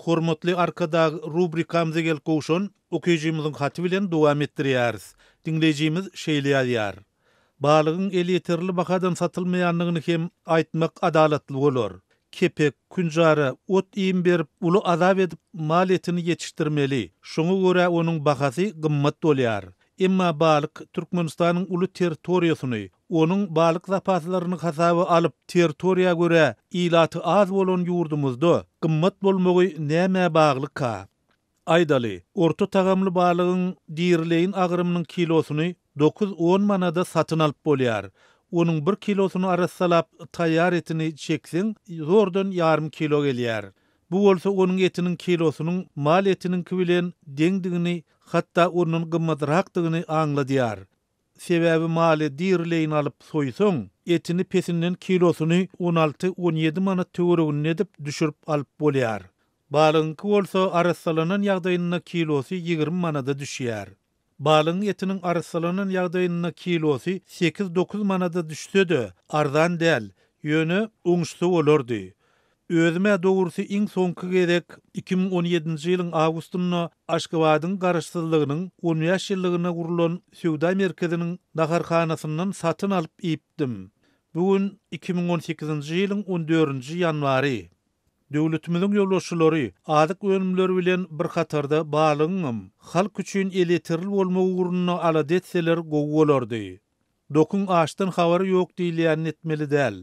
Hormatly Arkadag rubrikamyza gelip gowşan okyjymyzyň haty bilen dowam etdirýäris. Diňleýjimiz şeýle ýazýar, Balygyň elýeterli bahadan satylmaýandygyny hem aýtmak adalatly bolar. Kepek, künjara, ot-iým berip, uly azap edip mal etini ýetişdirmeli. Şoňa görä onuň bahasy gymmat bolýar. Emma balyk Türkmenistanyň uly territoriýasyny, onuň balyk zapaslaryny hasaba alyp, territoriýa görä ilaty az bolan ýurdumyzda gymmat bolmagy nämä baglyka? Aýdaly, orta tagamly balygyň dirileýin agramynyň kilosyny dokuz-on manada satyn alyp bolýar. Onuň bir kilosyny arassalap, taýýar etini çekseň, zordan ýarym kilo gelýär. Bu bolsa onuň etiniň kilosynyň mal etiniňki bilen deňdigini, hatda ondan gymmatrakdygyny aňladýar. Sebäbi maly dirileýin alyp soýsaň, etini pesinden kilosyny on alty, on ýedi manat töwereginde edip düşürip alyp bolýar. Balygyňky bolsa arassalanan ýagdaýynda kilosy 20 manada düşýär. Balygyň etiniň arassalanan ýagdaýynda kilosy sekiz-dokuz manada düşse-de, arzan däl, ýöne oňuşsa bolardy. Özüm-ä dogrusy iň soňky gezek 2017-nji ýylyň awgustynda Aşgabadyň Garaşsyzlygynyň 15 ýyllygyna gurlan söwda merkeziniň naharhanasyndan satyn alyp iýipdim. Bu gün 2018-nji ýylyň on dördünji ýanwary. Döwletimiziň ýolbaşçylary azyk önümleri bilen bir hatarda balygyňam halk üçin elýeterli bolmagy ugrunda alada etseler gowy bolardy. Dokuň açdan habary ýok diýilýänini etmeli däl.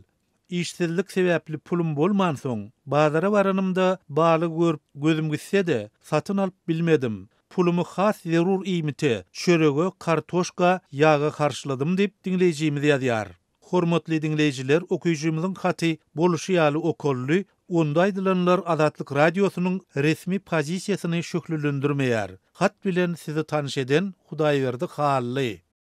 Işsizlik sebäpli pulum bolmansoň, bazara baranymda balygy görüp gözüm gitse-de, satyn alyp bilmedim. Pulumy has zerur iýmite, çörege, kartoşka, ýaga harçladym diýip, diňleýjimiz ýazýar. Hormatly diňleýjiler okyjymyzyň haty boluşy ýaly okaldy, onda aýdylanlar Azatlyk Radiosynyň resmi pozisiýasyny şöhlelendirmeýär. Hat bilen sizi tanyş eden Hudaýberdi Hally.